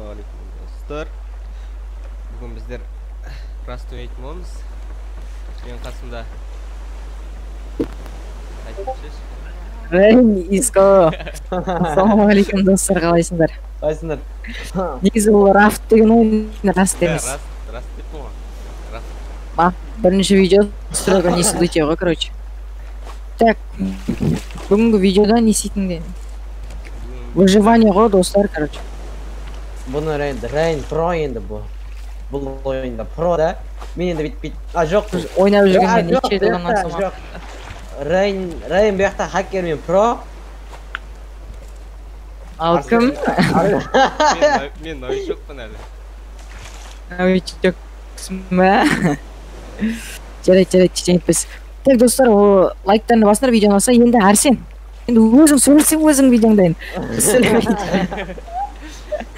Ассалаумағалейкум, достар. Бүгін біздер Rust ойнайтын боламыз. Менің қасымда айтыңызшы. Иско. Ассалаумағалейкум, достар, қалайсыңдар? Қалайсыңдар? Негізі бұл Raft деген ойын Rust емес. Rust деп болған. Rust. Ба, бірінші видео строго не судите ғой, короче. Так, бүгінгі видеода не істейтін выживание ғой, достар, короче. Бұны Рейн про енді бұл. Бұл ойында про да. Мен енді бүйтіп а жоқ. Ойнап жүргенде неше жылдан соң. Рейн бұл жақта хакер, мен про. Ал кім? Мен новичокпын әлі. Новичоксың ба? Жарайды, жарайды, біз. Так, достар, о лайктарны басыңдар, видеоны алса, енді Арсен. Енді өзің сөйлесең, өзің видеоңда енді.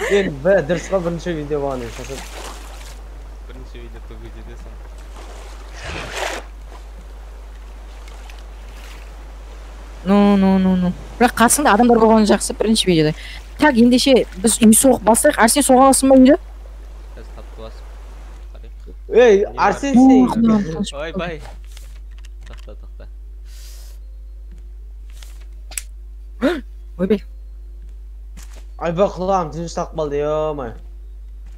Енді дұрыс қой, бірінші видео болған енді. Бірінші видео топ видеодесің. Ну. Бірақ қасыңда адамдар болғаны жақсы бірінші видеода. Так, ендеше біз үй соғып бастайық. Арсен, соға аласың ба үйді? Қазір тапты басып қарайық. Ей, Арсен сен. Ойбай. Тоқта, тоқта. Ойбай. Айбай, құлағым тынышталып қалды, ё-моё.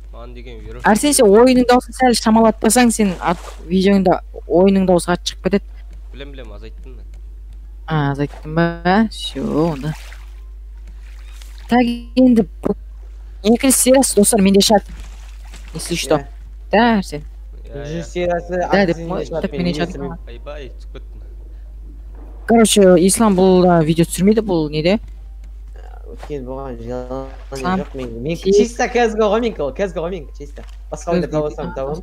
Маған деген веровка. Арсен, сен ойынның дауысын сәл шамалатпасаң, сен видеоңда ойынның дауысы қатты шығып кетеді. Білем, білем, азайттым мен. А, азайттым ба? Всё, онда. Так, енді екінші сериясы, достар, менде шат. Если что. Да, Арсен? Екінші сериясы, Да, деп қой, менде шат. Айбай, түсіп кеттім. Короче, Ислам бұл видео түсірмейді, бұл неде? Өткен болған желание жоқ мен. Мен чисто CS:GO ғой менікі, ол CS:GO ғой менікі, чисто. Басқа ойында табасам, табам.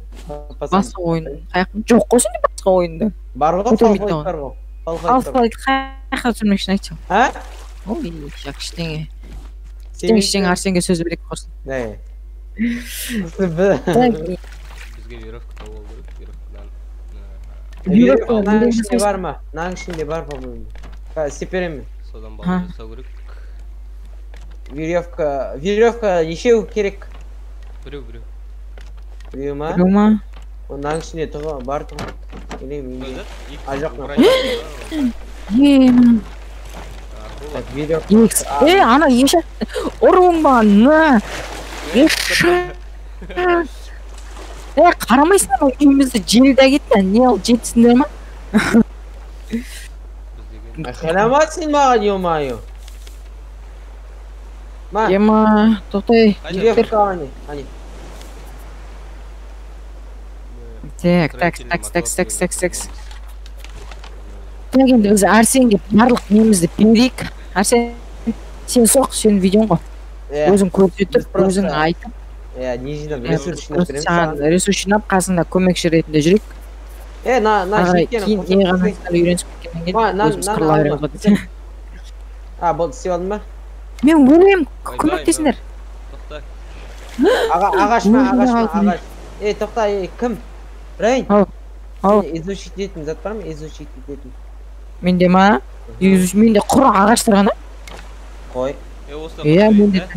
Басқа ойын қаяқ? Жоқ қой сенде басқа ойында. Бар ғой, Half-Life бар ғой. Half-Life қаяққа түсірмекшісің, айтшы. А? Ой, ештеңе. Ештеңе, Арсенге сөз берейік құрсын. Не. Бізге веревка тауып алу керек, веревкадан. Веревка мынаның ішінде бар ма? Мынаның ішінде бар, по-моему. Істеп беремін. Содан балық жасау керек. Веревка, веревка нешеу керек? Біреу, біреу. Біреу ма? Біреу ма? Мынаның ішінде тұғы бар тұғы. Или менде. А жоқ, мына. Так, веревка. Ей, ана ешек. Ұрың маған. Ешек. Е, қарамайсың ба, үйімізді желді кетті. Не алып жетсіңдер ма? Айқайлама сен маған, ё-моё. Ма. Ема, тоқтай. Веревка, ане, ане. Так, так, так, так, так, так, так. Так, енді біз Арсенге барлық немізді берейік. Арсен, сен соқ, сенің видеоң ғой. Өзің көрсетіп, өзің айтып. Иә, не жинап, ресурс жинап береміз. Саған ресурс жинап, қасыңда көмекші ретінде жүрейік. Е, на кейін не ғана үйренісіп кеткеннен кейін өзіміз қырыла береміз ғой. А, болды, істеп алдың ба? Мен өлемін, көмектесіңдер. Тоқта. Ағаш ма, ағаш ма, ағаш. Ей, тоқта, ей, кім? Рейн. Ау. Изучить ететін зат бар ма? Изучить ететін. Менде ма? Менде құр ағаштар ғана. Қой. Иә, менде.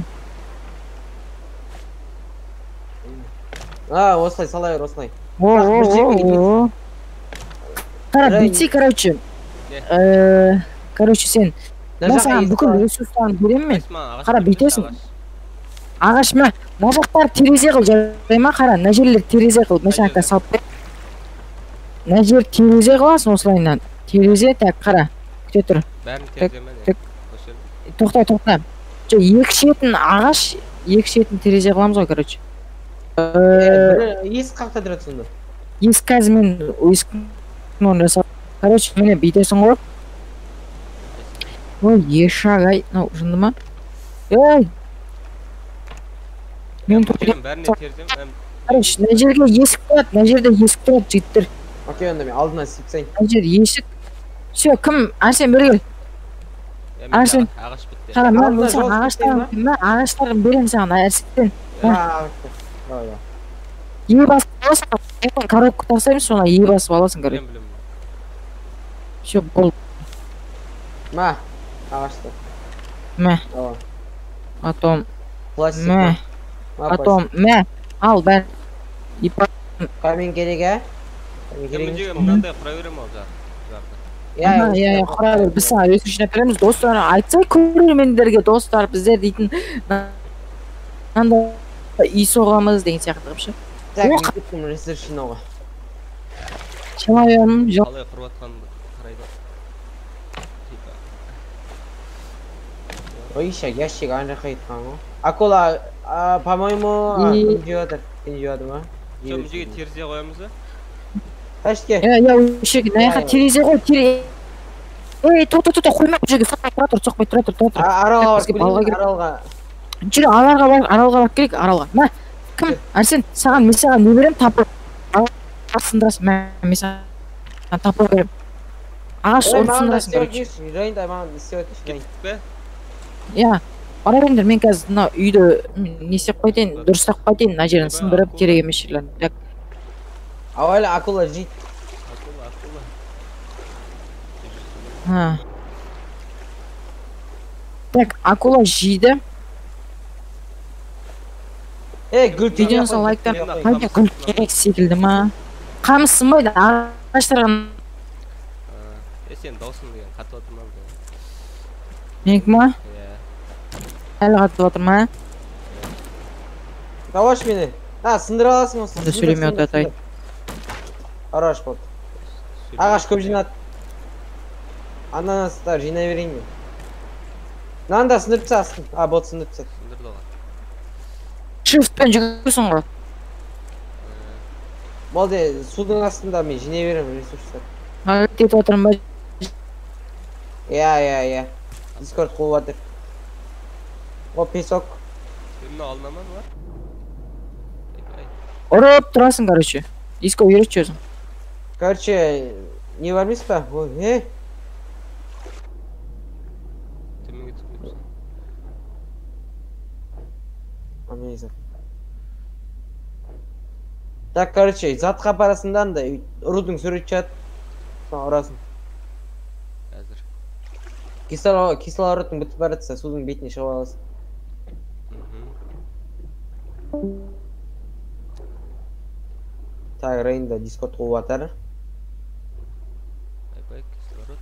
А, осылай, сала бер, осылай. О. Қара, бүйтсе, короче. Короче, сен мен саған бүкіл ресурстарын беремін мен. Қара, бүйтесің. Ағаш ма? Мына жақтар терезе қыл, жарай ма? Қара, мына жерлер терезе қыл. Мен саған салып беремін. Мына жер терезе қыласың осылайынан. Терезе, так, қара. Күте тұр. Бәрін терезе ма? Тоқта, тоқта. Жоқ, екі шетін ағаш, екі шетін терезе қыламыз ғой, короче. Есік қақта тұрады сонда. Есік қазір мен есіктің орнын жасап. Короче, міне бүйтесің ғой. Ой, ешак, ай, мынау жынды ма? Ей! Мен короче, мына жерге есік тұрады, мына жерде есік тұрады, жігіттер. Окей, онда мен алдына істеп тастайын. Мына жерде есік. Всё, кім? Арсен, бері кел. Арсен. Ағаш бітті. Қара, мен саған ағаштарын, мен ағаштарын беремін саған, Арсен. Е басып аласың, коробка тастаймыз, соны е басып аласың, короче. Всё, болды. Ма, ағашты. Мә. Потом Пластик. Мә. Потом мә, ал бәрін. Камень керек, ә? Мына жерге мынандай құра беремін ал жарды. Иә, иә, құра бер. Біз саған ресурс жинап береміз, достар. Айтсай көрермендерге, достар, біздер дейтін мынандай үй соғамыз деген сияқты қылып ше. Так, мен кеттім ресурс жинауға. Жылайым, Қалай құрып жатқанымды қарайды. Типа. Ой, ша, ящик ана жаққа кеткен ғой. Акула, по-моему, кім жеп жатыр? Сен жеп жатыр ма? Жоқ, мына жерге терезе қоямыз ба? Ташке. Иә, иә, осы жерге мына жаққа терезе қой, терезе. Ей, тоқта, тоқта, қойма, бұл жерге соқпай тұра тұр, соқпай тұра тұр, тұра тұр. Аралға барып Бізге балға келейік, керек. аралға. Жүр, аларға барып, аралға барып келейік, аралға. Мә, кім? Арсен, саған, мен саған не беремін, тапыр. Ағаш сындырасың, мә, мен саған тапыр беремін. Ағаш Ой, ұрып маған да сындырасың, істеп короче. өтейінші, Райында маған істеп өтейінші, Райында. Кеттік пе? Иә, бара беріңдер, мен қазір мына үйді не істеп қайтайын, дұрыстап қайтайын, мына жерін сындырып, керек емес жерлерін. Так, Абайла, акула жейді. Акула, акула. ха. Так, акула жейді. Ей, гүл термей Видеоны қой, гүл лайктап, термей қой. қайда гүл керек секілді ма? Қамыс сынбайды, ағаштарға. Е, сен даусың деген қатып жатыр ма бірдеңе? Менікі ма? Иә. Әлі қатып жатыр ма? Даваш мені. А, сындыра аласың осы. Онда сөйлемей отырайын. Хорош болды. Ағаш көп жинады. Ананастар жинай берейін мен. Мынаны да сындырып тастасын. А, болды, сындырып тастады. Сындырды ғой. Shift-пен жүгіресің ғой. Болды, судың астында мен жинай беремін ресурстар. Әрекет етіп жатырмын ба? Иә, иә, иә. Дискорд қуып жатыр. О, песок. Мына алына ма бұлар? Айбай. Ұрып тұрасың, короче. Диско үйретші өзің. Короче, не бар емес па? Ой, е? Төменге түсіп кетіпсің. А, мен зат. Так, короче, затқа апарасың да андай ұрудың суреті шығады. Соны ұрасың. Әзір. Кислородың бітіп бара жатса, судың бетіне шығып аласың. Так, Райында Дискорд қуып жатыр. Айбай, кислород.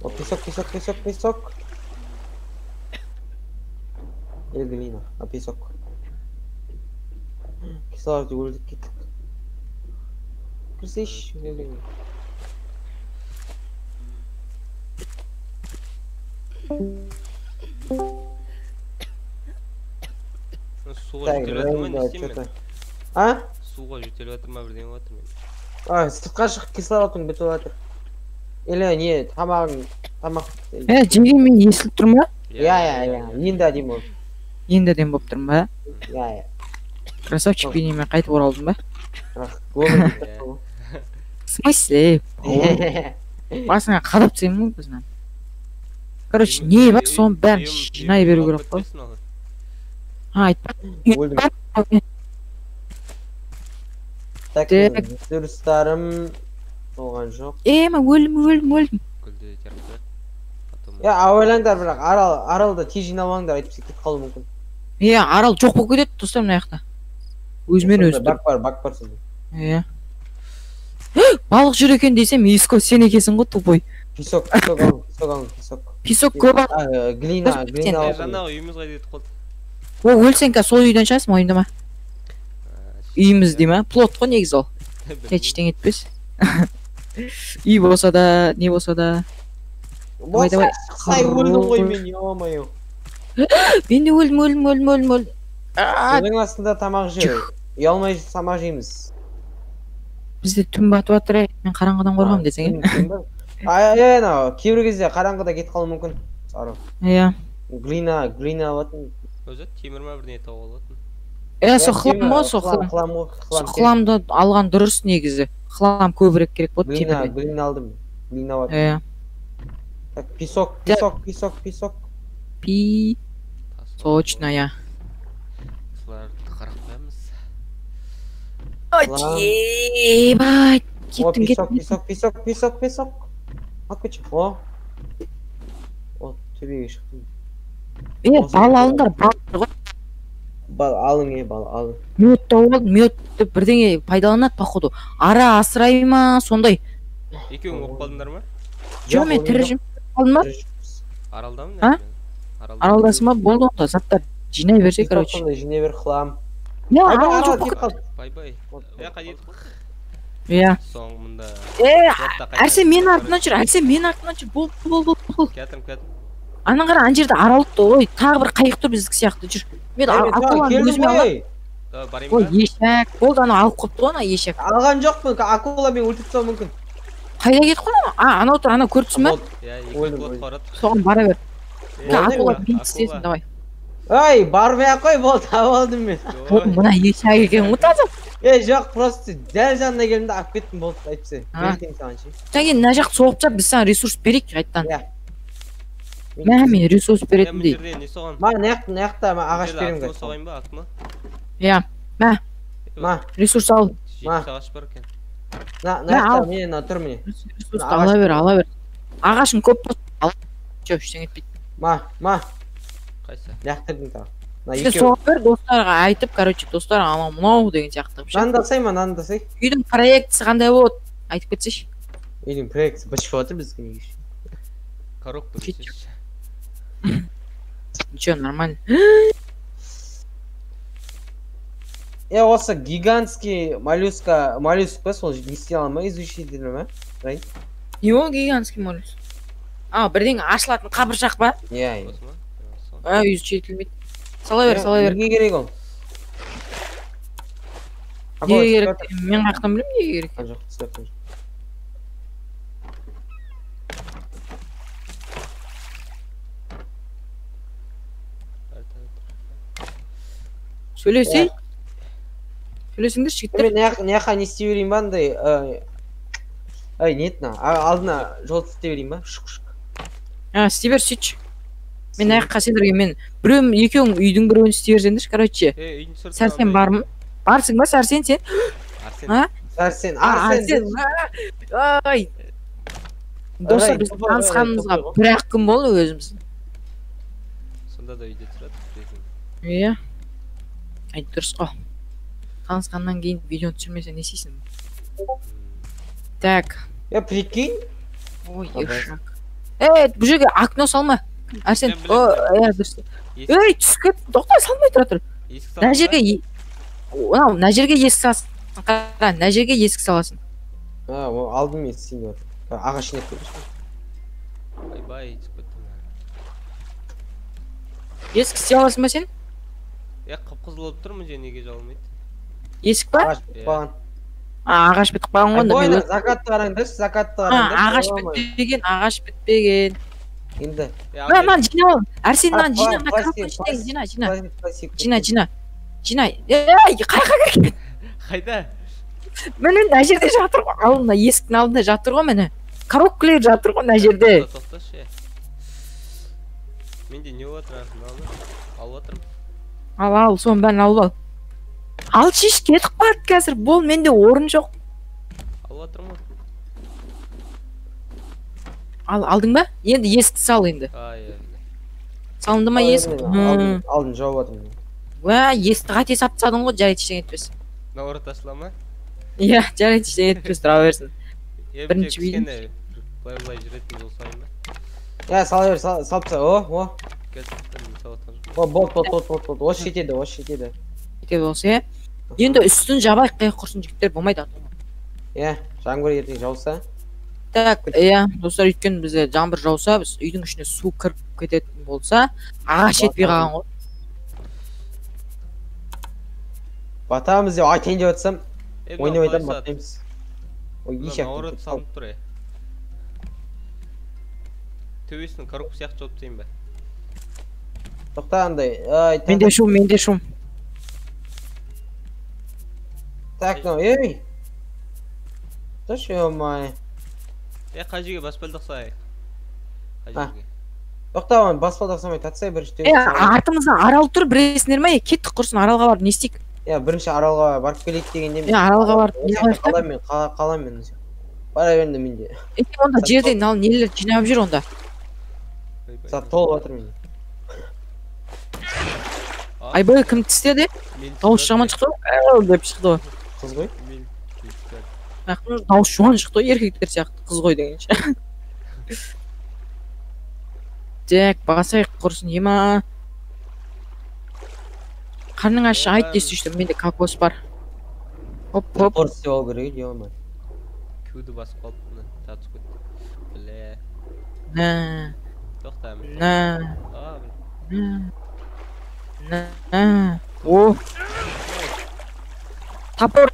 О, песок, песок, песок, песок. Или глина, а песок. Кислород өлдік кеттік. Кірсейші, өлген. Суға жетеліп жатыр ма, не істеймін мен? А? Суға жетеліп жатыр ма, бірдеңе болып жатыр мен. А, сыртқа шығып кислородың бітіп жатыр. Или не, тамағың, тамақ. Е, жегенмен естіліп тұр ма? Иә, иә, иә, енді әдемі болды. Енді әдемі болып тұр ма? Иә, иә. Красавчик бейнеме қайтып оралдым ба? Бірақ өмір бітіп тұр. В смысле? Басыңа қадап тастаймын ғой көзіңнен. Короче, не бар, соның бәрін жинай беру керек қой. А, айтпа. Өлдім. Так, ресурстарым болған жоқ. Е, мен өлдім, өлдім, өлдім. Гүлді теріп қояйық. Потом. Е, абайлаңдар бірақ, аралды тез жинамаңдар, әйтпесе кетіп қалуы мүмкін. Е, арал жоқ болып кетеді, достар, мына жақта. Өзімен өзі. Бак бар, бак бар сонда. Е. Балық жүр екен десем, Еско сен екенсің ғой, тупой. Песок, песок алың, песок алың, песок. Песок көп ал. Глина, глина алың. Жаңағы үйіміз қайда кетіп қалды? О, өлсең қазір сол үйден шығасың, мойындама. Үйіміз дей ма? Плот қой негізі ол. Ештеңе етпес. Үй болса да, не болса да. Давай, давай. Шықсай өлдім ғой мен, ё-моё. Мен де өлдім, өлдім, өлдім, өлдім, өлдім. Судың астында тамақ жеу. Ұялмай тамақ жейміз. Бізде түн батып жатыр, ей. Мен қараңғыдан қорқамын десең, е? Ай, анау, кейбір кезде қараңғыда кетіп қалуы мүмкін. Сары. Иә. Глина, глина алатын. Өзі темір ма бірдеңе тауып алатын. Е, сол хлам ғой, сол хлам. Хлам ғой, хлам. Хламды алған дұрыс негізі. Хлам көбірек керек болады Глина, темірден. глина алдым. Глина алатын. Иә. Так, песок, песок, песок, песок. Пи. Точно, я. Соларды қарап қоямыз. Ебать, О, кеттім, песок, кеттім. песок, песок, песок, песок. Алып кетші. О. О, төбеге шықтым. Е, бал алыңдар, бал ғой. Бал алың, бал алың. Мед тауып алдым, медті бірдеңе пайдаланады походу. Ара асырай ма, сондай. Екеуің болып қалдыңдар ма? Жоқ, мен тірі жүрмін. Қалдым ба? Аралдамын. А? Аралдасың ба? Болды онда, заттар жинай берсе, короче. Жинай бер, хлам. Я, арал жоқ. Бай-бай. Иә. Соң мында. Әрсен менің артымнан жүр, Әрсен менің артымнан жүр. Бол, бол, бол, бол. Келатырмын, келатырмын. Ана қара, ана жерде арал тұр. Ой, тағы бір қайық тұр біздікі сияқты жүр. Мен акуланы өзіме аламын. Ой, ешек. Болды, анау алып қойыпты ғой, ана ешек. Алған жоқпын, акула мен өлтіріп тастауы мүмкін. Қайда кетіп қалды ана? А, анау тұр, анау көріп тұрсың ба? Иә, екі бот барады. Соған бара бер. Акула мен тістесін, давай. Ой, бармай ақ қой, болды, тауып алдым мен. Мына ешек екен ғой таза. Ей, жоқ, просто дәл жанына келдім де алып кеттім, болды, әйтпесе. Берейін саған ше. Содан кейін мына жақты соғып тастап, біз саған ресурс берейік қайтадан. Иә. Мә, мен ресурс беретін дейді. Ма, мына жақта ағаш беремін қазір. Соғайын ба, окно? Иә, мә. Ма. Ресурс ал. 70 ағаш бар екен. Мына жақта, міне, мына тұр міне. Ресурсты ала бер, ала бер. Ағашың көп болса, ал. Жоқ, ештеңе етпейді. Ма, ма. Қайсы? Лақтырдым тағы. Сен соға бер, достарға айтып, короче, достар, анау мынау деген сияқты. Мынаны да сай, мынаны да сай. Үйдің проектісі қандай болады? Айтып кетсейші. Үйдің проектісі быт болып жатыр біздікі неге? Коробка десейші. Ничего, нормально. Осы гигантский моллюска, моллюск па, сол не істей ала ма, изучить ете ма? Не ол гигантский моллюск? А, бірдеңе ашылатын қабыршақ па? Иә, иә. А, изучить етілмейді. Сала бер, сала бер. Неге керек ол? Неге керек? Мен қаяқтан білемін неге керек? Жоқ, түсініп. Сөйлесей. Сөйлесіңдерші, жігіттер. Мен мына не істей берейін ба андай? Ай, не еді мына? Алдына жол істей берейін ба? Шук-шук. А, істей бер, сөйтші. Мен аяққа сендерге мен біреуім, екеуің үйдің біреуін істей берсеңдерші, короче. Сәрсен бар ма? Барсың ба, Сәрсен сен? Арсен. А? Сәрсен, Арсен. Ай. Достар, біз танысқанымызға бір-ақ күн болды өзіміз. Сонда да үйде тұрады. Иә. Ай, дұрыс қой. Танысқаннан кейін видео түсірмесе не істейсің? Так. Я, прикинь. Ой, ешак. Эй, бұл жерге окно салма. Арсен, о, дұрыс. Ей, түсіп кетті. Тоқта, салмай тұра тұр. Мына жерге, мына жерге есік саласың. Қара, мына жерге есік саласың. А, алдым мен істейін деп жатыр. Ағаш жинап келдім. Бай-бай, түсіп кеттім. Есік істей аласың ба сен? Е, қып-қызыл болып тұр, мына жерге неге жабылмайды? Есік па? Ағаш бітіп қалған. Ағаш бітіп қалған ғой. Бойына закатты қараңдаршы, закатты қараңдаршы. Ағаш бітпеген, ағаш бітпеген. Енді. Мына, мынаны жина ал. Арсен, мынаны жина, мына коробканы жина, жина, жина, жина, жина. Ей, қайда кірген? Қайда? Міне мына жерде жатыр ғой, алдында, есіктің алдында жатыр ғой міне. Коробкалар жатыр ғой мына жерде. Тоқташы. Менде не болып жатыр? Мынаны алып жатырмын. Ал, ал, соның бәрін алып ал. Ал шеш, кетіп қалады қазір. Бол, менде орын жоқ. Алып жатырмын ғой. Ал, алдың ба? Енді есікті сал енді. Салынды ма есік? Алдым, жауып жатырмын. Уә, есікті қате салып тастадың ғой, жарайды, ештеңе етпес. Наоборот ашыла ма? Иә, жарайды, ештеңе етпес, тұра берсін. Бірінші кішкене былай-былай жүретін жол салайын ба? Иә, сала бер, салып таста. О, о. О, болды, болды, болды, болды. Осы жетеді, осы жетеді. Жетеді болса, иә. Енді үстін жабайық, қай құрсын жігіттер, болмайды. Иә, жаңбыр ертең жауса. Так, иә, достар, өйткені бізде жаңбыр жауса, біз үйдің ішіне су кіріп кететін болса, ағаш жетпей қалған ғой. Батамыз деп айтайын деп жатсам, ойнап айтамын, батаймыз. Ой, ешек. Наоборот салынып тұр, е. Төбесін коробка сияқты жауып тастайын ба? Тоқта андай. Менде шум, менде шум. Так, ну, ей. Тош, ё-моё. Қай жерге баспалдақ салайық? Қай жерге? Тоқта, оны баспалдақ салмай, татсай бірінші. Артымызда арал тұр, білесіңдер ме? Кеттік құрсын, аралға барып не істейік? Иә, бірінші аралға барып келейік дегенде мен. Аралға барып не қылайық? Қалам мен, қалам мен. Бара беріңдер менде. Онда жерден ал нелер жинап жүр онда. Зат толып жатыр менде. Айбай, кім тістеді? Дауыс жаман шықты ғой, деп шықты ғой. Қыз ғой. Дауыс жуан шықты ғой, еркектер сияқты қыз ғой дегенше. Так, басайық құрсын, ема. Қарның ашы айт десе что, менде кокос бар. Хоп, хоп. Топор істеп алу керек, ема. Q-ді басып қалып, мына түсіп кетті. Біле. На. Тоқта. На. На. О. Топор.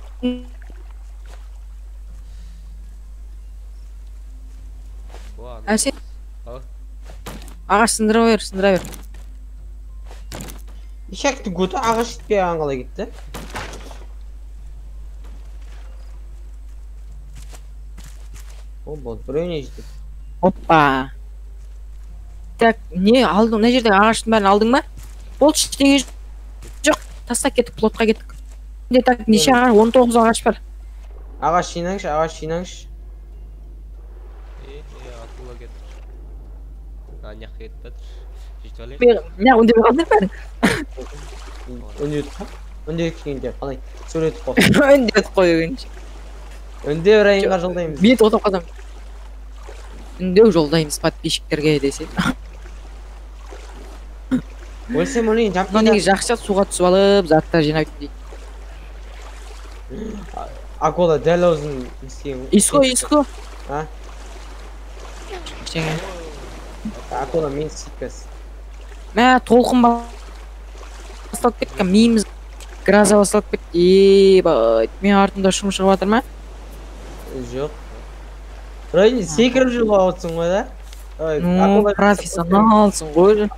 Әсет. Ағаш сындыра бер, сындыра бер. Ишектің көті ағаш жетпей қалай кетті? О, болды, біреуіне жетті. Опа. Так, не алдың? Мына жердегі ағаштың бәрін алдың ба? Болды, ештеңе жоқ. Тастап кеттік, плотқа кеттік. Менде так неше ағаш? 19 ағаш бар. Ағаш жинаңшы, ағаш жинаңшы. Акула кетті. Ана жаққа кетіп жатыр. Жетіп алайық. Мен үндемей қалдым бәрін. Үндетіп қой. Үндетіп дегенде қалай? Сөйлетіп қой. Үндетіп қой дегенше. Үндеу районға жолдаймыз. Мен тоқтап қалдым. Үндеу жолдаймыз подписчиктерге десе. Өлсем өлейін, жап. Негізі жақсы суға түсіп алып, заттар жинап дейді. Акула дәл аузын істеген. Иско, Иско. А? Ештеңе. Акула мен істейді. Мә, толқын басталып кетті, миымыз гроза басталып кетті. Ебать, мен артымда шум шығып жатыр ма? Жоқ. Райын секіріп жүріп отырсың ғой да? Ну, профессионалсың ғой.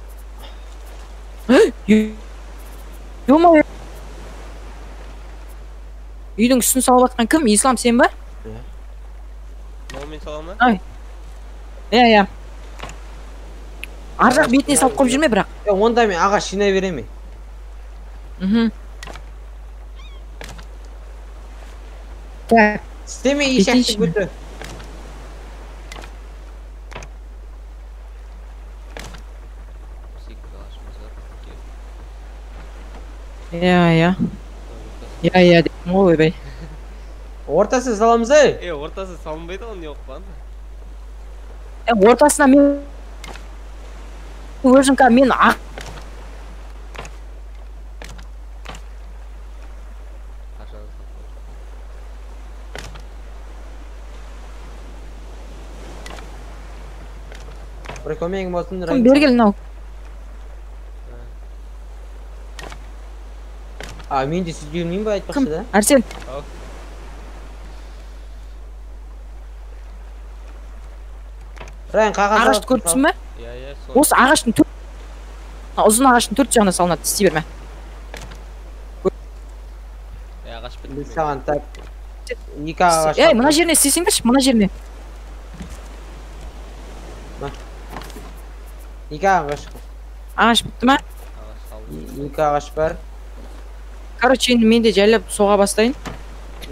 Ё-моё. Үйдің үстін салып жатқан кім? Ислам, сен ба? Иә. Мен саламын ба? Ай. Иә, иә. Ар жақ бетіне салып қойып жүрме бірақ. Онда мен ағаш жинай беремін. Мхм. Так, істеме ешекті көті. Иә, иә. Иә, иә дедім ғой, ойбай. Ортасы саламыз ай? Ортасы салынбайды ғой, не болып қалған? Ортасына мен өзім мен ақ бір көмегің болсын. Кім бері кел мынау? А, мен де сүзге келмеймін ба айтпақшы да? Арсен. Райан, қағаз ағашты көріп тұрсың ба? Иә, иә, сол. Осы ағаштың төрт ұзын ағаштың төрт жағына салынады, істей берме. Ағаш бітті. Біз саған так екі ағаш. Ей, мына жеріне істесеңдерші, мына жеріне. Екі ағаш. Ағаш бітті ма? Екі ағаш бар. Короче, енді мен де жайлап соға бастайын.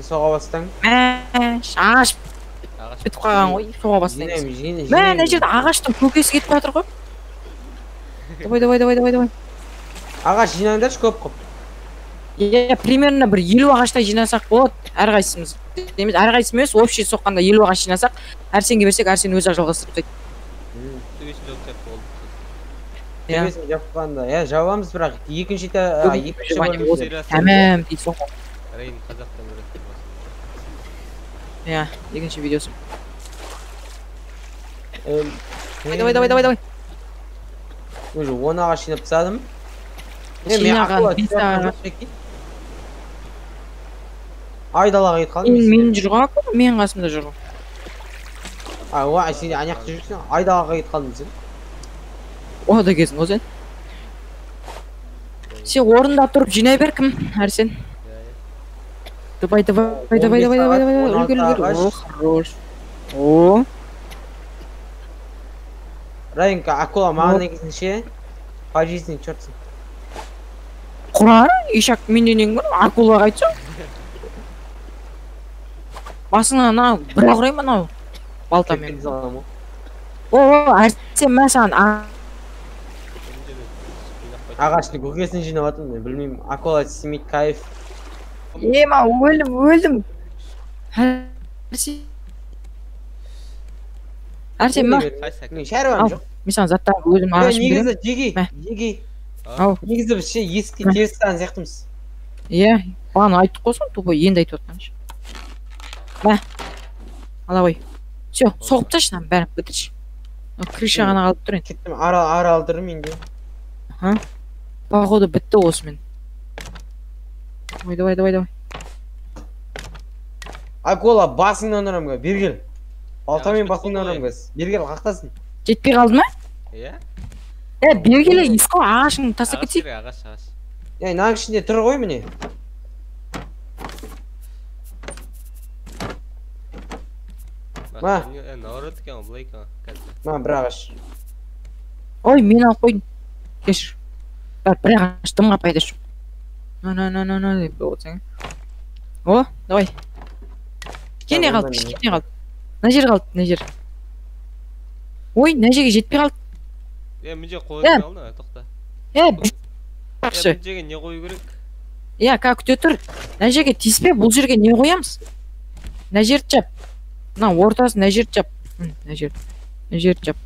Соға бастаң. Ағаш бітіп қалған ғой, соға бастаймыз. Мә, мына жерде ағаштың көкесі кетіп жатыр ғой. Давай, давай, давай, давай, давай. Ағаш жинаңдаршы көп қып. Иә, примерно бір 50 ағаштай жинасақ болады, әрқайсымыз. Емес, әрқайсымыз емес, общий соққанда 50 ағаш жинасақ, Арсенге берсек, Арсен өзі жалғастырып тастайды. Төбесін жауып тастап болды. Төбесін жапқанда, иә, жабамыз, бірақ екінші бөлімде. Тәмам дейсің ғой. Райын қазақтан көреді. Иә, екінші видеосы. Давай, давай, давай, давай. Уже 10 ағаш жинап тастадым. Жинаған 5 ағаш. Айдалаға кетіп қалдым. Мен жүр ғой, мен қасымда жүр ғой. А, о, сен ана жақта жүрсің, айдалаға кетіп қалдым сен. О, да кезің ғой сен. Сен орында тұрып жинай бер кім, Арсен. Давай, давай, давай, давай, давай, давай, үлгер, үлгер. О, хорош. О. Райынка, акула маған негізінше по жизни чертсің. Құрар, ишак менен ең бар, акулаға айтсаң. Басыңа ана бір ақ ұрайын анау балтамен. О, Арсен, мә саған. Ағаштың көкесін жинап жатырмын мен, білмеймін. Акула істемейді, кайф. Ема, өлдім, өлдім. Арсен, ма? Мен шаруам жоқ. Мен саған заттарды өзім ағашын беремін. Негізі жеги, жеги. Ау. Негізі біз ше есікке теріс салған сияқтымыз. Иә, бағана айттық қой соны, тупой, енді айтып жатқаншы. Мә. Ала қой. Всё, соғып тасташы мынаның бәрін, бітірші. Крыша ғана қалып тұр енді. Кеттім, ара алдырым менде. Аха. Походу бітті осымен. Ой, давай, давай, давай. Акула, басыңнан ұрам, бері кел. Балтамен басыңнан ұрам, бері кел, қақтасын. Жетпей қалды ма? Иә. Е, бері кел, ескі ағашыңды тастап кетсей. Ағаш, ағаш. Е, мынаның ішінде тұр ғой міне. Ма. Наоборот екен, былай екен. Ма, бір ағаш. Ой, мен алып қойдым. Кешір. Бір ағаш дымға пайда жоқ. На, на, на, на, деп отырсаң. О, давай. Кішкене қалды, кішкене қалды. Мына жер қалды, мына жер. Ой, мына жерге жетпей қалды. Е, мына жерге қою керек алды, тоқта. Е, жақсы. Мына жерге не қою керек? Иә, как күте тұр. Мына жерге тиіспе, бұл жерге не қоямыз? Мына жерді жап. Мына ортасын мына жерді жап. Мына жер. Мына жерді жап.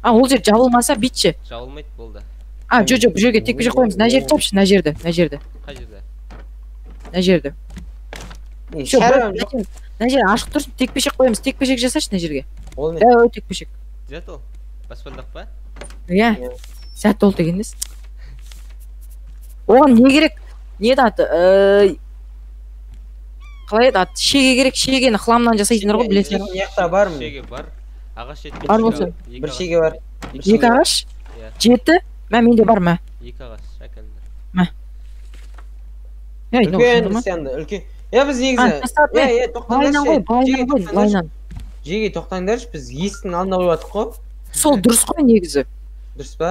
А, ол жер жабылмаса бүйтші. Жабылмайды, болды. А, жоқ, жоқ, бұл жерге тек бір жер қоямыз. Мына жерді жапшы, мына жерді, мына жерді. Қай жерде? Мына жерді. Мына жер ашық тұрсын, текпешек қоямыз. Текпешек жасашы мына жерге. Ол не? Дәу текпешек. Зәт ол. Баспалдақ па? Иә. Зәт ол деген несі? Оған не керек? Не еді аты? Қалай еді аты? Шеге керек. Шегені хламнан жасайсыңдар ғой, білесіңдер ғой. Мына жақта бар ма? Шеге бар. Ағаш жетпей. Бар болса. Бір шеге бар. Екі ағаш? 7. Мә, менде бар, мә. Екі ағаш, әкеліңдер. Мә. Ей, үлкен сенді, үлкен. Е, біз негізі. Е, тоқтаңдаршы. Жеге тоқтаңдаршы, біз есіктің алдына қойып жатық қой. Сол дұрыс қой негізі. Дұрыс па?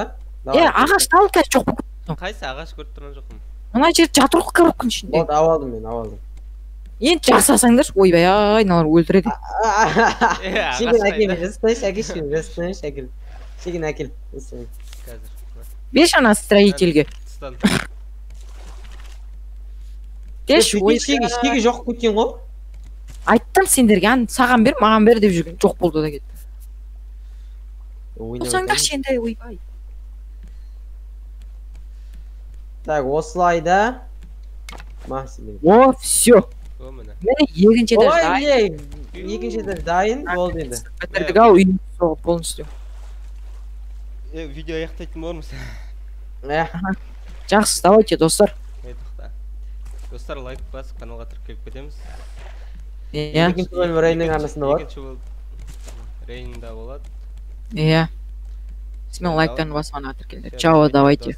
Е, ағаш тал қазір жоқ болып кетті. Қайсы ағаш көріп тұрған жоқпын. Мына жер жатыр ғой коробканың ішінде. Болды, алып алдым мен, алып алдым. Енді жасасаңдаршы, ойбай, ай, мыналар өлтіреді. Шегені әкел, жасасайшы, әкелші, жасасайшы, әкел. Шегені әкел. Қазір. Берші ана строительге. Кеш, ой, шеге жоқ кеткен ғой. Айттым сендерге, аны саған бер, маған бер деп жүрген, жоқ болды да кетті. Болсаңдаршы енді, ойбай. Так, осылай да. О, все. Міне екінші этаж дайын. Ой, екінші этаж дайын болды енді. Бітірдік ау, үйімізді соғып полностью. Видео аяқтайтын болармыз. Жақсы, давайте, достар. Достар, лайк басып, каналға тіркеліп кетеміз. Иә. Екінші бөлім Рейннің арнасында болады. Екінші бөлім Рейнда болады. Иә. Сізмен лайктарын басып, ана тіркеліңдер. Чао, давайте.